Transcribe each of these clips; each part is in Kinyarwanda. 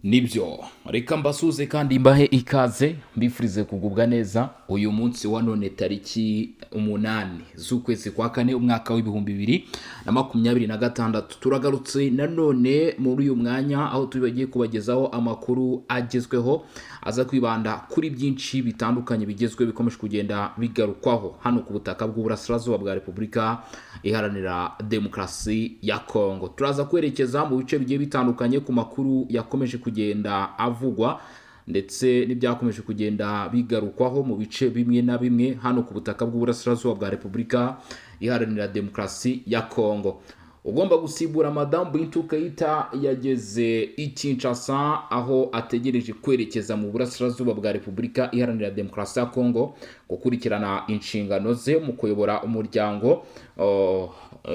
Nibyo, reka mbasuze kandi mbahe ikaze, mbifurize kugubwa neza uyu munsi wa none, tariki 8 z'ukwezi kwa kane, umwaka wa 2026. Turagarutse nanone muri uyu mwanya aho tubagiye kubagezaho amakuru agezweho, aza kwibanda kuri byinshi bitandukanye bigezweho bikomeje kugenda bigarukwaho hano ku butaka bw'uburasirazuba bwa Repubulika Iharanira Demokarasi ya Kongo. Turaza kwerekeza mu bice bigiye bitandukanye ku makuru yakomeje kugenda avugwa ndetse n'ibyakomeje kugenda bigarukwaho mu bice bimwe na bimwe hano ku butaka bw'uburasirazuba bwa Repubulika Iharanira Demokarasi ya Kongo. Ugomba gusimbura Madamu Bintou Keita yageze i Kinshasa, aho ategereje kwerekeza mu burasirazuba bwa Repubulika Iharanira Demokarasi ya Kongo gukurikirana inshingano ze mu kuyobora umuryango,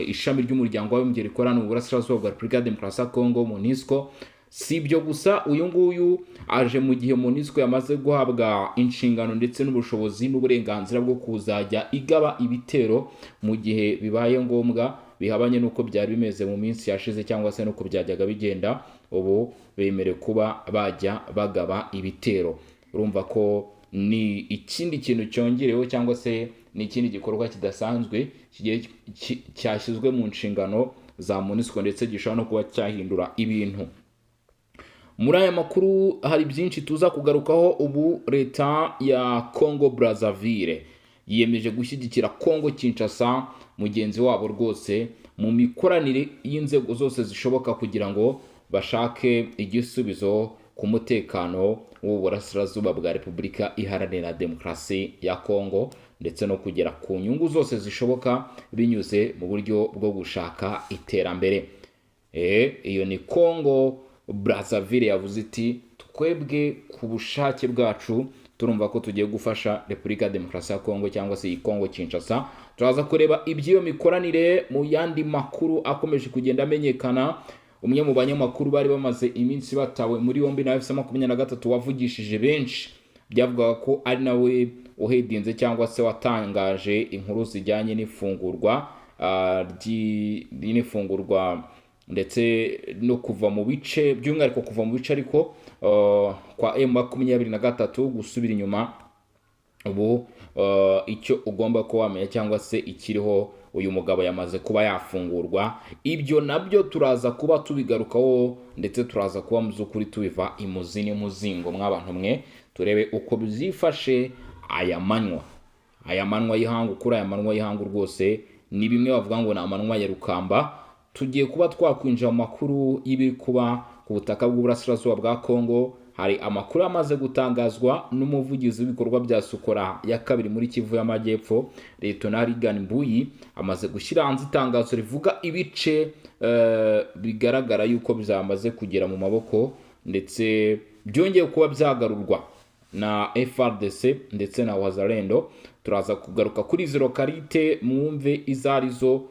ishami ry'Umuryango w'Abibumbye rikorana mu burasirazuba bwa Repubulika ya Demokarasi ya Kongo, MONUSCO. Si ibyo gusa, uyu nguyu aje mu gihe MONUSCO yamaze guhabwa inshingano ndetse n'ubushobozi n'uburenganzira bwo kuzajya igaba ibitero mu gihe bibaye ngombwa, bihabanye n'uko byari bimeze mu minsi yashize cyangwa se n'uko byajyaga bigenda. Ubu bemerewe kuba bajya bagaba ibitero. Urumva ko ni ikindi kintu cyongereweho cyangwa se ni ikindi gikorwa kidasanzwe kigiye cyashyizwe mu nshingano za MONUSCO, ndetse gishobora no kuba cyahindura ibintu. Muri aya makuru hari byinshi tuza kugarukaho. Ubu leta ya Congo Brazzaville yiyemeje gushyigikira Congo Kinshasa, mugenzi wabo rwose, mu mikoranire y'inzego zose zishoboka kugira ngo bashake igisubizo ku mutekano w'uburasirazuba bwa Repubulika Iharanira Demokarasi ya Kongo, ndetse no kugera ku nyungu zose zishoboka binyuze mu buryo bwo gushaka iterambere. Iyo ni Congo Brazzaville yavuze iti: "Twebwe ku bushake bwacu turumva ko tugiye gufasha Repubulika ya Demokarasi ya Kongo cyangwa se iyi Kongo Kinshasa." Turaza kureba iby'iyo mikoranire mu yandi makuru akomeje kugenda amenyekana. Umwe mu banyamakuru bari bamaze iminsi batawe muri yombi na AFC 23, wavugishije benshi, byavugaga ko ari nawe uhedinze cyangwa se watangaje inkuru zijyanye n'ifungurwa n'ifungurwa ndetse no kuva mu bice, by'umwihariko kuva mu bice ariko kwa M23 gusubira inyuma. Ubu icyo ugomba kuba wamenya cyangwa se ikiriho, uyu mugabo yamaze kuba yafungurwa. Ibyo nabyo turaza kuba tubigarukaho, ndetse turaza kuba mu by'ukuri tubiva imuzi n'imuzingo mw'abantu mwe, turebe uko byifashe aya manywa y'ihangu. Kuri aya manywa y'ihangu rwose ni bimwe bavuga ngo ni amanywa ya rukamba. Tugiye kuba twakwinjira mu makuru y'ibiri kuba ku butaka bw'uburasirazuba bwa Kongo. Hari amakuru amaze gutangazwa n'umuvugizi w'ibikorwa bya Sokola ya kabiri muri Kivu y'Amajyepfo, Liyetona Reagan Mbuyi, amaze gushyira hanze itangazo rivuga ibice bigaragara yuko byamaze kugera mu maboko ndetse byongeye kuba byagarurwa na FARDC ndetse na Wazalendo. Turaza kugaruka kuri izo localité, mwumve izo arizo,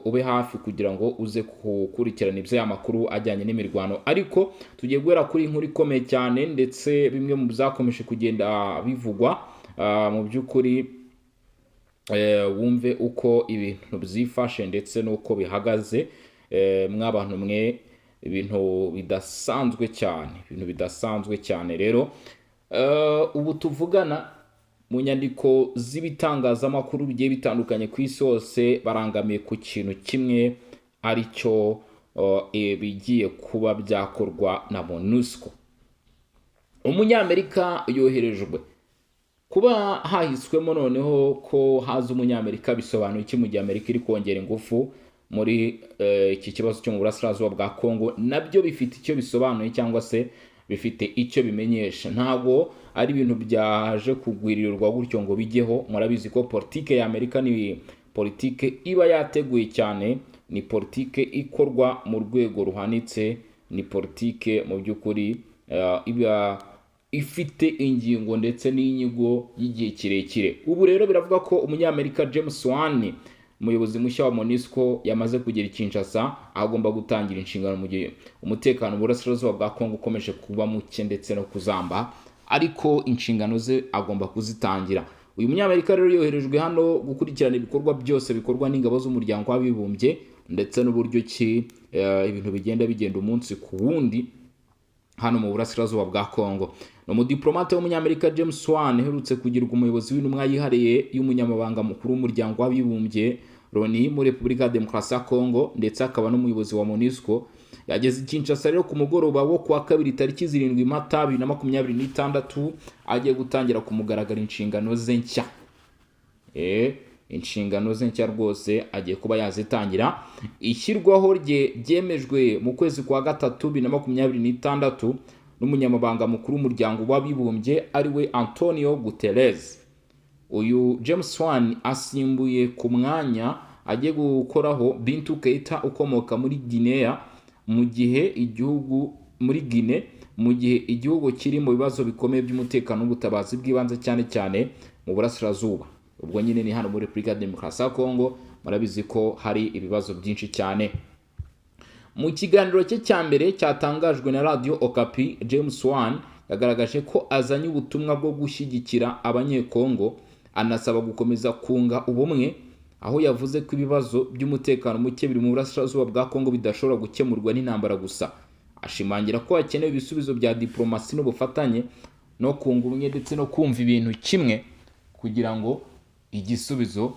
ube hafi kugira ngo uze gukurikirana iby'aya makuru ajyanye n'imirwano. Ariko tugiye guhera kuri inkuru ikomeye cyane, ndetse bimwe mu byakomeje kugenda bivugwa mu by'ukuri wumve uko ibintu byifashe ndetse n'uko bihagaze. Mw'abantu mwe, ibintu bidasanzwe cyane, ibintu bidasanzwe cyane. Rero ubu tuvugana, mu nyandiko z'ibitangazamakuru bigiye bitandukanye ku isi hose, barangamiye ku kintu kimwe, ari cyo bigiye kuba byakorwa na MONUSCO. Umunyamerika yoherejwe. Kuba hahiswemo noneho ko haza Umunyamerika bisobanuye iki mu gihe Amerika iri kongera ingufu muri iki kibazo cyo mu burasirazuba bwa Kongo? Nabyo bifite icyo bisobanuye cyangwa se bifite icyo bimenyesha. Ntabwo ari ibintu byaje kugwiririrwa gutyo ngo bijyeho. Murabizi ko politike ya Amerika ni politike iba yateguye cyane, ni politike ikorwa mu rwego ruhanitse, ni politike mu by'ukuri iba ifite ingingo ndetse n'inyigo y'igihe kirekire. Ubu rero biravuga ko Umunyamerika James Swan, umuyobozi mushya wa MONUSCO, yamaze kugera i Kinshasa, aho agomba gutangira inshingano mu gihe umutekano mu burasirazuba bwa Kongo ukomeje kuba muke ndetse no kuzamba, ariko inshingano ze agomba kuzitangira. Uyu Munyamerika rero yoherejwe hano gukurikirana ibikorwa byose bikorwa n'ingabo z'Umuryango w'Abibumbye, ndetse n'uburyo ki ibintu bigenda bigenda umunsi ku wundi. Hano mu burasirazuba bwa Congo, ni umudiplomate w'Umunyamerika James Swan uherutse kugirwa umuyobozi w'intumwa yihariye y'Umunyamabanga Mukuru w'Umuryango w'Abibumbye, Loni, muri Repubulika ya Demokarasi ya Congo, ndetse akaba n'umuyobozi wa MONUSCO. Yageze i Kinshasa rero ku mugoroba wo kuwa kabiri, tariki 7 Mata 2026, agiye gutangira ku mugaragaro inshingano ze nshya. Inshingano ze nshya rwose agiye kuba yazitangira. Ishyirwaho rye ryemejwe mu kwezi kwa gatatu 2026 n'Umunyamabanga Mukuru w'Umuryango w'Abibumbye, ariwe Antonio Guterres. Uyu James Swan asimbuye ku mwanya agiye gukoraho Bintu Keita ukomoka muri Guinea, mu gihe igihugu muri Guinea, mu gihe igihugu kiri mu bibazo bikomeye by'umutekano n'ubutabazi bw'ibanze, cyane cyane mu burasirazuba. Ubwo nyine ni hano muri Repubulika ya Demokarasi ya Kongo, murabizi ko hari ibibazo byinshi cyane. Mu kiganiro cye cya mbere cyatangajwe na Radiyo Okapi, James Swan yagaragaje ko azanye ubutumwa bwo gushyigikira Abanyekongo, anasaba gukomeza kunga ubumwe, aho yavuze ko ibibazo by'umutekano muke biri mu burasirazuba bwa Kongo bidashobora gukemurwa n'intambara gusa, ashimangira ko hakenewe ibisubizo bya diplomasi n'ubufatanye no kunga ubumwe ndetse no kumva ibintu kimwe, kugira ngo igisubizo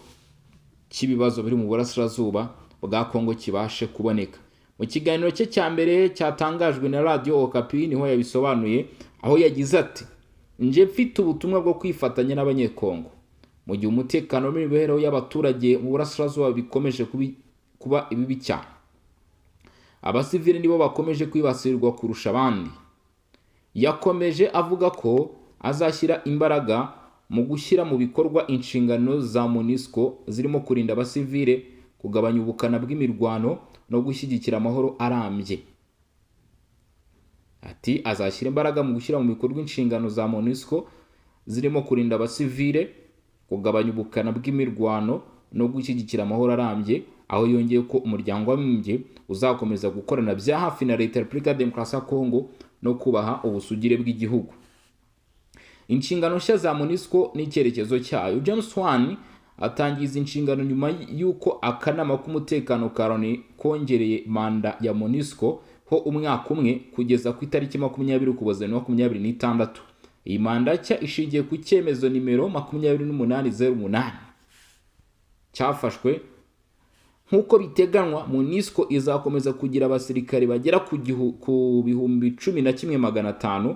cy'ibibazo biri mu burasirazuba bwa Kongo kibashe kuboneka. Mu kiganiro cye cya mbere cyatangajwe na Radiyo Okapi niho yabisobanuye, aho yagize ati: "Nje mfite ubutumwa bwo kwifatanya n'Abanyekongo mu gihe umutekano n'imibereho y'abaturage mu burasirazuba bikomeje kuba ibibi cyane. Abasivili nibo bakomeje kwibasirwa kurusha abandi." Yakomeje avuga ko azashyira imbaraga mu gushyira mu bikorwa inshingano za MONUSCO zirimo kurinda abasivile, kugabanya ubukana bw'imirwano no gushyigikira amahoro arambye. Ati azashyira imbaraga mu gushyira mu bikorwa inshingano za MONUSCO zirimo kurinda abasivile, kugabanya ubukana bw'imirwano no gushyigikira amahoro arambye, aho yongeye ko Umuryango w'Abibumbye uzakomeza gukorana bya hafi na Leta ya Repubulika ya Demokarasi ya Kongo no kubaha ubusugire bw'igihugu. Inshingano nshya za MONUSCO n'icyerekezo cyayo. James Swan atangiza inshingano nyuma y'uko akanama k'umutekano ka Loni kongereye manda ya MONUSCO ho umwaka umwe kugeza ku itariki 20 Ukuboza 2026. Iyi manda nshya ishingiye ku cyemezo nimero 2808 cyafashwe. Nk'uko biteganywa, MONUSCO izakomeza kugira abasirikare bagera ku 11,500,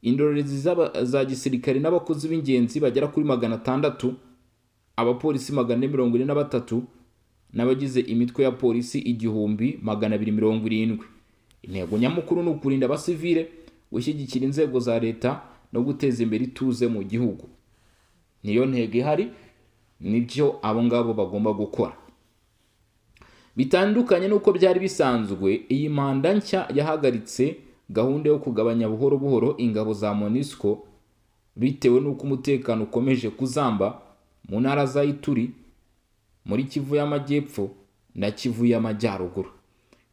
indorerezi za gisirikare n'abakozi b'ingenzi bagera kuri 600, abapolisi 443 n'abagize imitwe ya polisi 1,270. Intego nyamukuru ni ukurinda abasivile, gushyigikira inzego za leta no guteza imbere ituze mu gihugu. Niyo ntego ihari, nibyo abo ngabo bagomba gukora. Bitandukanye n'uko byari bisanzwe, iyi manda nshya yahagaritse gahunda yo kugabanya buhoro buhoro ingabo za MONUSCO, bitewe n'uko umutekano ukomeje kuzamba mu ntara za Ituri, muri Kivu y'Amajyepfo na Kivu y'Amajyaruguru.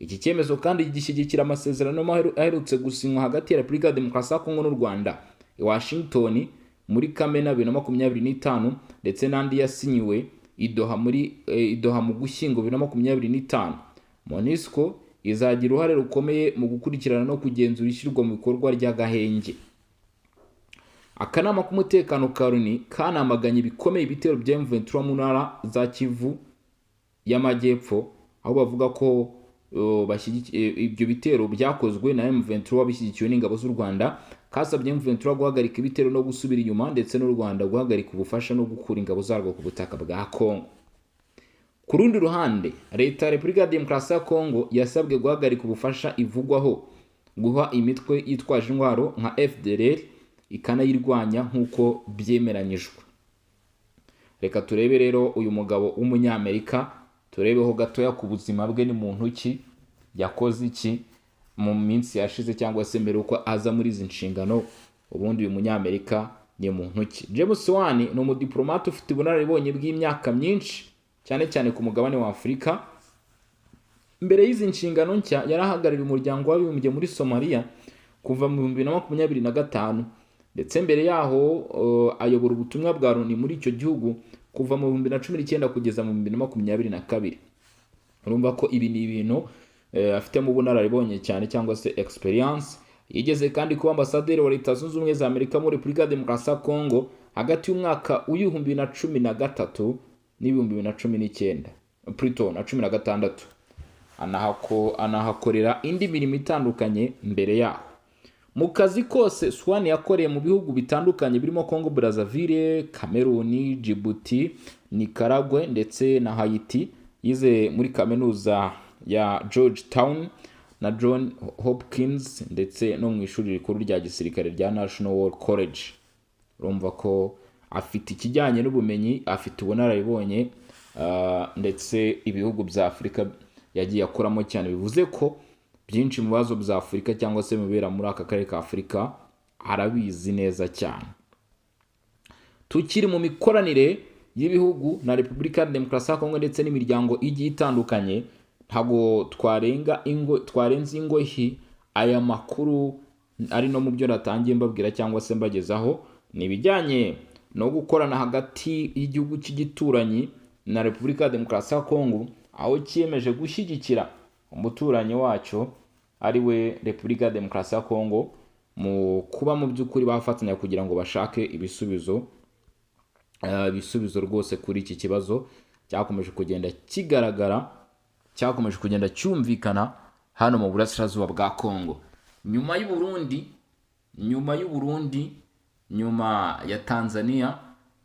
Iki cyemezo kandi gishyigikira amasezerano aherutse gusinywa hagati ya Repubulika ya Demokarasi ya Kongo n'u Rwanda i Washington muri Kamena 2025, ndetse n'andi yasinyiwe i Doha mu Gushyingo 2025. MONUSCO izagira uruhare rukomeye mu gukurikirana no kugenzura ishyirwa mu bikorwa ry'agahenge. Akanama k'umutekano ka Loni kanamaganye bikomeye ibitero bya M23 mu ntara za Kivu y'Amajyepfo, aho bavuga ko ibyo bitero byakozwe na M23 bishyigikiwe n'ingabo z'u Rwanda. Kasabye M23 guhagarika ibitero no gusubira inyuma, ndetse n'u Rwanda guhagarika ubufasha no gukura ingabo zarwo ku butaka bwa Congo. Ku rundi ruhande, Leta ya Repubulika ya Demokarasi ya Congo yasabwe guhagarika ubufasha ivugwaho guha imitwe yitwaje intwaro nka FDLR ikanayirwanya nk'uko byemeranyijwe. Reka turebe rero uyu mugabo w'Umunyamerika, turebeho gatoya ku buzima bwe. Ni muntu ki? Yakoze iki mu minsi yashize cyangwa se mbere uko aza muri izi nshingano? Ubundi uyu Munyamerika ni muntu ki? James Swan ni umudiplomate ufite ubunararibonye bw'imyaka myinshi, cyane cyane ku mugabane wa Afurika. Mbere y'izi nshingano nshya, yari ahagarariye Umuryango w'Abibumbye muri Somaliya kuva mu 2025, ndetse mbere yaho ayobora ubutumwa bwa Loni muri icyo gihugu kuva mu 2019 kugeza mu 2022. Urumva ko ibi ni ibintu afitemo ubunararibonye cyane cyangwa se experience. Yigeze kandi kuba ambasaderi wa Leta Zunze Ubumwe za Amerika muri Repubulika ya Demokarasi ya Kongo hagati y'umwaka w'2013 n'2019, plutôt na 16, anahakorera indi mirimo itandukanye mbere yaho. Mu kazi kose Swan yakoreye mu bihugu bitandukanye birimo Congo Brazzaville, Cameroon, Djibouti, Nicaragua ndetse na Haiti. Yize muri kaminuza ya Georgetown na John Hopkins ndetse no mu ishuri rikuru rya gisirikare rya National War College. Urumva ko afite ikijyanye n'ubumenyi, afite ubunararibonye, ndetse ibihugu bya Afurika yagiye akoramo cyane, bivuze ko byinshi mu bibazo bya Afurika cyangwa se mu bibera muri aka karere ka Afurika arabizi neza cyane. Tukiri mu mikoranire y'ibihugu na Repubulika ya Demokarasi ya Kongo ndetse n'imiryango igiye itandukanye, ntabwo twarenga ingo twarenze ingohi aya makuru ari no mu byo natangiye mbabwira cyangwa se mbagezaho, ni ibijyanye no gukorana hagati y'igihugu cy'igituranyi na Repubulika ya Demokarasi ya Kongo, aho cyiyemeje gushyigikira umuturanyi wacyo ari we Repubulika ya Demokarasi ya Kongo mu kuba mu by'ukuri bafatanya kugira ngo bashake ibisubizo rwose kuri iki kibazo cyakomeje kugenda kigaragara, cyakomeje kugenda cyumvikana hano mu burasirazuba bwa Kongo. Nyuma y'u Burundi, nyuma ya Tanzania,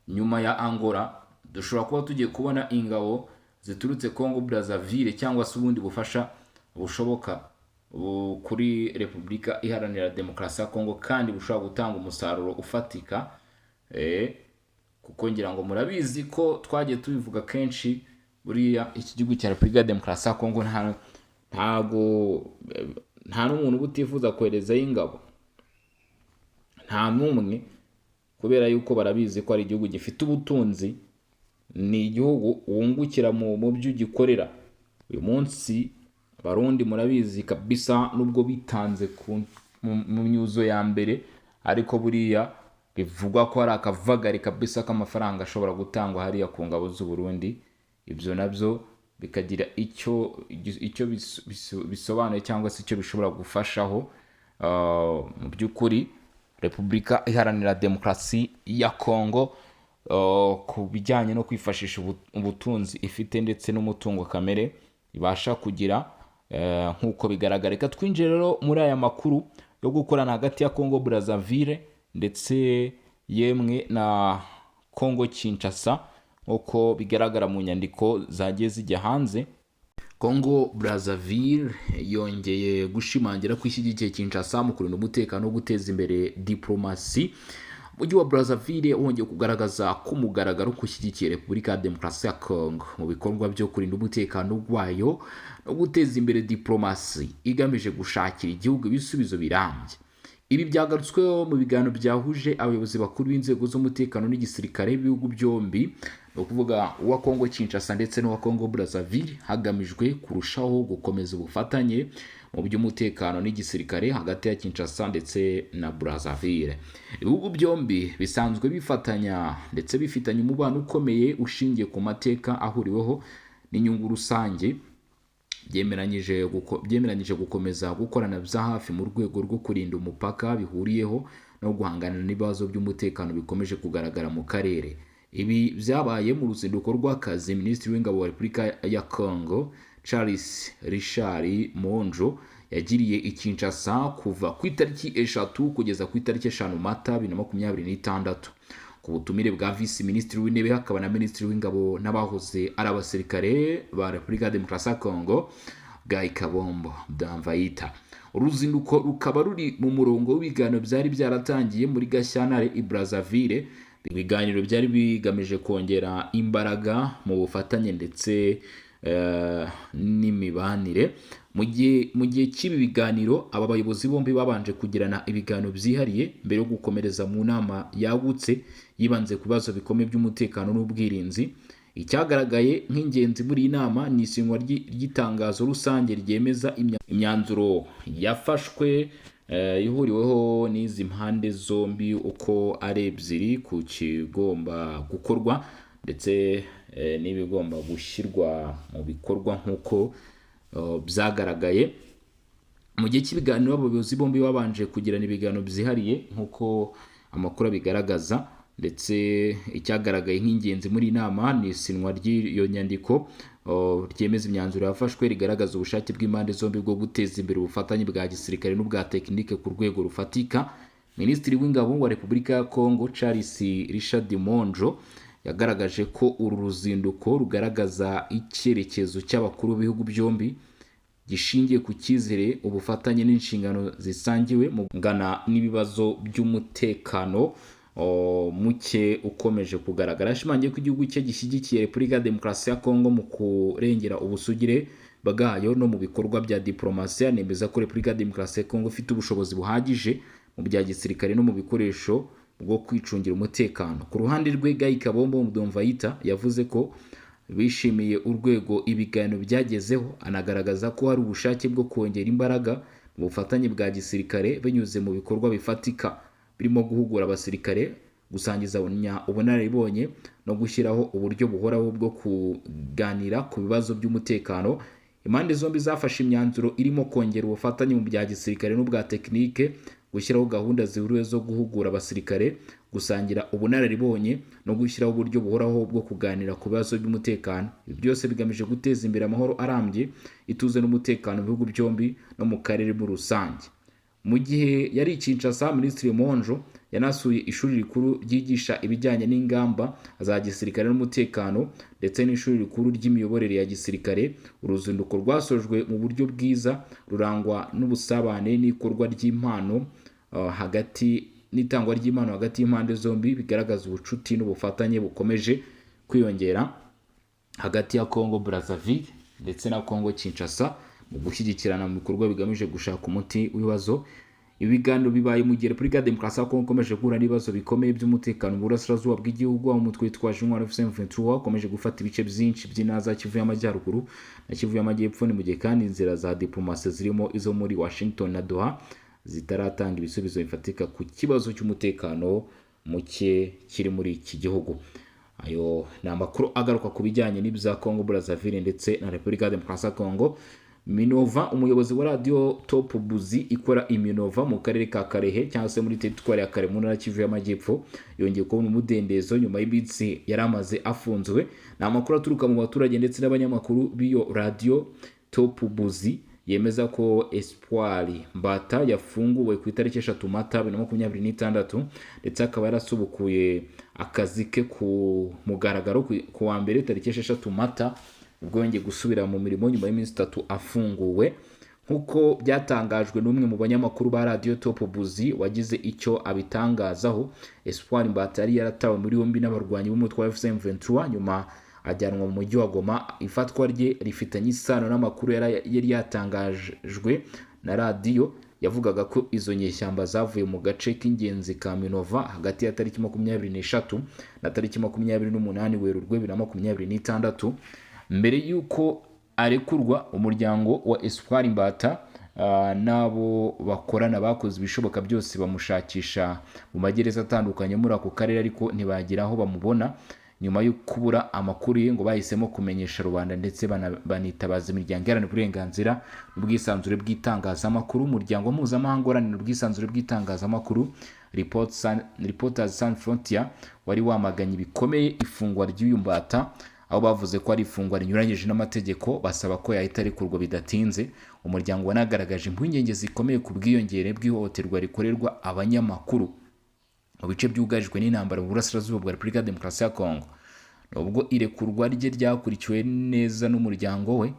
nyuma ya Angola, dushobora kuba tugiye kubona ingabo ziturutse Congo Brazzaville cyangwa se ubundi bufasha bushoboka kuri Repubulika Iharanira Demokarasi ya Kongo kandi bushobora gutanga umusaruro ufatika, kuko ngira ngo murabizi ko twagiye tubivuga kenshi, buriya iki gihugu cya Repubulika ya Demokarasi ya Kongo ntago nta n'umuntu uba utifuza koherezayo ingabo, nta n'umwe, kubera yuko barabizi ko ari igihugu gifite ubutunzi, ni igihugu wungukira mu byo ugikorera. Uyu munsi Abarundi murabizi kabisa, nubwo bitanze mu myuzo ya mbere, ariko buriya bivugwa ko hari akavagari kabisa k'amafaranga ashobora gutangwa hariya ku ngabo z'u Burundi. Ibyo nabyo bikagira icyo bisobanuye cyangwa se icyo bishobora gufashaho mu by'ukuri Repubulika Iharanira Demokarasi ya Kongo ku bijyanye no kwifashisha ubutunzi ifite ndetse n'umutungo kamere ibasha kugira nk'uko bigaragara. Reka twinjire rero muri aya makuru yo gukorana hagati ya Congo Brazzaville ndetse yemwe na Congo Kinshasa, nk'uko bigaragara mu nyandiko zagiye zijya hanze. Congo Brazzaville yongeye gushimangira ko ishyigikiye Kinshasa mu kurinda umutekano no guteza imbere diplomasi. Umujyi wa Brazzaville wongeye kugaragaza ku mugaragaro ko ushyigikiye Repubulika ya Demokarasi ya Congo mu bikorwa byo kurinda umutekano wayo no guteza imbere diplomasi igamije gushakira igihugu ibisubizo birambye. Ibi byagarutsweho mu biganiro byahuje abayobozi bakuru b'inzego z'umutekano n'igisirikare b'ibihugu byombi, ni ukuvuga uwa Congo Kinshasa ndetse n'uwa Congo Brazzaville, hagamijwe kurushaho gukomeza ubufatanye mu by'umutekano n'igisirikare hagati ya Kinshasa ndetse na Brazzaville. Ibihugu byombi bisanzwe bifatanya ndetse bifitanye umubano ukomeye ushingiye ku mateka ahuriweho n'inyungu rusange. Byemeranyije gukomeza gukorana bya hafi mu rwego rwo kurinda umupaka bihuriyeho no guhangana n'ibibazo by'umutekano bikomeje kugaragara mu karere. Ibi byabaye mu ruzinduko rw'akazi Minisitiri w'Ingabo wa Repubulika ya Congo Charles Richard Monjo yagiriye i Kinshasa kuva ku itariki 3 kugeza ku itariki 5 Mata 2026, ku butumire bwa Visi Minisitiri w'Intebe hakaba na Minisitiri w'Ingabo n'abahoze ari abasirikare ba Repubulika ya Demokarasi ya Congo Guy Kabombo Damvayita. Uruzinduko rukaba ruri mu murongo w'ibiganiro byari byaratangiye muri Gashyantare i Brazzaville, ibiganiro byari bigamije kongera imbaraga mu bufatanye ndetse n'imibanire. Mu gihe cy'ibi biganiro, aba bayobozi bombi babanje kugirana ibiganiro byihariye mbere yo gukomereza mu nama yagutse yibanze ku bibazo bikomeye by'umutekano n'ubwirinzi. Icyagaragaye nk'ingenzi muri iyi nama ni isinywa ry'itangazo rusange ryemeza imyanzuro yafashwe ihuriweho n'izi mpande zombi uko ari ebyiri ku kigomba gukorwa ndetse n'ibigomba gushyirwa mu bikorwa nk'uko byagaragaye. Mu gihe cy'ibiganiro, abayobozi bombi babanje kugirana ibiganiro byihariye nk'uko amakuru abigaragaza, ndetse icyagaragaye nk'ingenzi muri iyi nama ni isinywa ry'iyo nyandiko ryemeza imyanzuro yafashwe, rigaragaza ubushake bw'impande zombi bwo guteza imbere ubufatanye bwa gisirikare n'ubwa tekinike ku rwego rufatika. Minisitiri w'Ingabo wa Repubulika ya Kongo, Charles Richard Monjo, yagaragaje ko uru ruzinduko rugaragaza icyerekezo cy'abakuru b'ibihugu byombi gishingiye ku cyizere, ubufatanye n'inshingano zisangiwe mu guhangana n'ibibazo by'umutekano muke ukomeje kugaragara. Yashimangiye ko igihugu cye gishyigikiye Repubulika ya Demokarasi ya Kongo mu kurengera ubusugire bwayo no mu bikorwa bya diplomasi, anemeza ko Repubulika ya Demokarasi ya Kongo ifite ubushobozi buhagije mu bya gisirikare no mu bikoresho bwo kwicungira umutekano. Ku ruhande rwe, Guy Kabombo Mudomvayita yavuze ko bishimiye urwego ibiganiro byagezeho, anagaragaza ko hari ubushake bwo kongera imbaraga mu bufatanye bwa gisirikare binyuze mu bikorwa bifatika birimo guhugura abasirikare, gusangizanya ubunararibonye no gushyiraho uburyo buhoraho bwo kuganira ku bibazo by'umutekano. Impande zombi zafashe imyanzuro irimo kongera ubufatanye mu bya gisirikare n'ubwa tekinike, gushyiraho gahunda zihuriwe zo guhugura abasirikare, gusangira ubunararibonye no gushyiraho uburyo buhoraho bwo kuganira ku bibazo by'umutekano. Ibi byose bigamije guteza imbere amahoro arambye, ituze n'umutekano mu bihugu byombi no mu karere muri rusange. Mu gihe yari i Kinshasa, Minisitiri Monjo yanasuye ishuri rikuru ryigisha ibijyanye n'ingamba za gisirikare n'umutekano ndetse n'ishuri rikuru ry'imiyoborere ya gisirikare. Uruzinduko rwasojwe mu buryo bwiza, rurangwa n'ubusabane n'ikorwa ry'impano hagati n'itangwa ry'impano hagati y'impande zombi, bigaragaza ubucuti n'ubufatanye bukomeje kwiyongera hagati ya Congo Brazzaville ndetse na Congo Kinshasa mu gushyigikirana mu bikorwa bigamije gushaka umuti w'ibibazo. Ibiganiro bibaye mu gihe Repubulika ya Demokarasi ya Kongo ikomeje guhura n'ibibazo bikomeye by'umutekano mu burasirazuba bw'igihugu, aho umutwe witwaje intwaro AFC M23 ukomeje gufata ibice byinshi by'intara za Kivu y'Amajyaruguru na Kivu y'Amajyepfo. Ni mu gihe kandi inzira za diplomasi zirimo izo muri Washington na Doha zitaratanga ibisubizo bifatika ku kibazo cy'umutekano muke kiri muri iki gihugu. Ayo ni amakuru agaruka ku bijyanye n'ibya Congo Brazzaville ndetse na Repubulika ya Demokarasi ya Kongo. Minova, umuyobozi wa radiyo Top Buzi ikora i Minova mu karere ka Karehe cyangwa se muri teritwari ya Kare mu ntara Kivu y'Amajyepfo, yongeye kubona umudendezo nyuma y'iminsi yari amaze afunzwe. Ni amakuru aturuka mu baturage ndetse n'abanyamakuru b'iyo radiyo Top Buzi yemeza ko Espoir Mbata yafunguwe ku itariki 3 Mata 2026, ndetse akaba yarasubukuye akazi ke ku mugaragaro ku wa mbere tariki 6 Mata, ubwo yongeye gusubira mu mirimo nyuma y'iminsi 3 afunguwe, nk'uko byatangajwe n'umwe mu banyamakuru ba radiyo Top Buzi wagize icyo abitangazaho. Espoir Mbata yari yaratawe muri yombi n'abarwanyi b'umutwe wa AFC M23, nyuma ajyanwa mu mujyi wa Goma. Ifatwa rye rifitanye isano n'amakuru yari yatangajwe na radiyo yavugaga ko izo nyeshyamba zavuye mu gace k'ingenzi ka Minova hagati ya tariki 23 na tariki 28 Werurwe 2026. Mbere y'uko arekurwa, umuryango wa Espoir Mbata n'abo bakorana bakoze ibishoboka byose bamushakisha mu magereza atandukanye muri ako karere, ariko ntibagira aho bamubona. Nyuma yo kubura amakuru ye, ngo bahisemo kumenyesha rubanda ndetse banitabaza imiryango iharanira uburenganzira n'ubwisanzure bw'itangazamakuru. Umuryango mpuzamahanga uharanira ubwisanzure bw'itangazamakuru Reporters Sans Frontières wari wamaganye bikomeye ifungwa ry'uyu Mbata, aho bavuze ko ari ifungwa rinyuranyije n'amategeko, basaba ko yahita arekurwa bidatinze. Umuryango wanagaragaje impungenge zikomeye ku bwiyongere bw'ihohoterwa rikorerwa abanyamakuru mu bice byugarijwe n'intambara mu burasirazuba bwa Repubulika ya Demokarasi ya Kongo. Nubwo irekurwa rye ryakurikiwe neza n'umuryango we,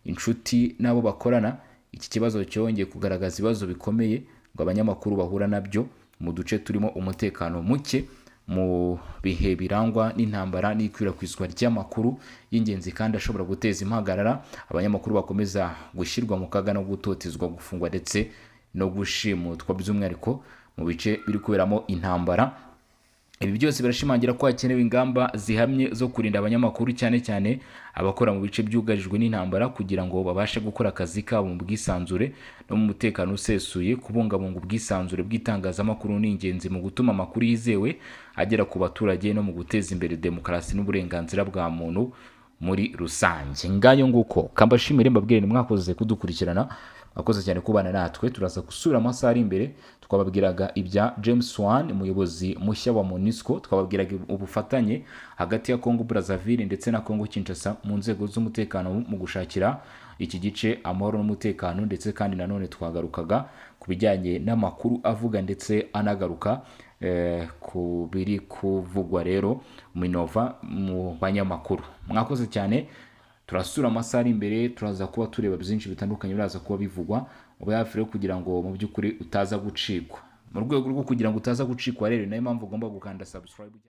inshuti n'abo bakorana, iki kibazo cyongeye kugaragaza ibibazo bikomeye ngo abanyamakuru bahura nabyo mu duce turimo umutekano muke, mu bihe birangwa n'intambara n'ikwirakwizwa ry'amakuru y'ingenzi kandi ashobora guteza impagarara. Abanyamakuru bakomeza gushyirwa mu kaga no gutotezwa, gufungwa ndetse no gushimutwa, by'umwihariko mu bice biri kuberamo intambara. Ibi byose birashimangira ko hakenewe ingamba zihamye zo kurinda abanyamakuru, cyane cyane abakora mu bice byugarijwe n'intambara, kugira ngo babashe gukora akazi kabo mu bwisanzure no mu mutekano usesuye. Kubungabunga ubwisanzure bw'itangazamakuru ni ingenzi mu gutuma amakuru yizewe agera ku baturage no mu guteza imbere demokarasi n'uburenganzira bwa muntu muri rusange. Ngayo nguko, kambashimire, mbabwire ni mwakoze kudukurikirana. Wakoze cyane kubana natwe. Turaza gusubira amasaha ari imbere. Twababwiraga ibya James Swan, umuyobozi mushya wa MONUSCO. Twababwiraga ubufatanye hagati ya Congo Brazzaville ndetse na Congo Kinshasa mu nzego z'umutekano mu gushakira iki gice amahoro n'umutekano. Ndetse kandi nanone twagarukaga ku bijyanye n'amakuru avuga ndetse anagaruka ku biri kuvugwa rero Minova mu banyamakuru. Mwakoze cyane. Turasura amasaha ari imbere, turaza kuba tureba byinshi bitandukanye biraza kuba bivugwa. Ube hafi rero kugira ngo mu by'ukuri utaza gucikwa. Mu rwego rwo kugira ngo utaza gucikwa rero, nayo mpamvu ugomba gukanda subscribe.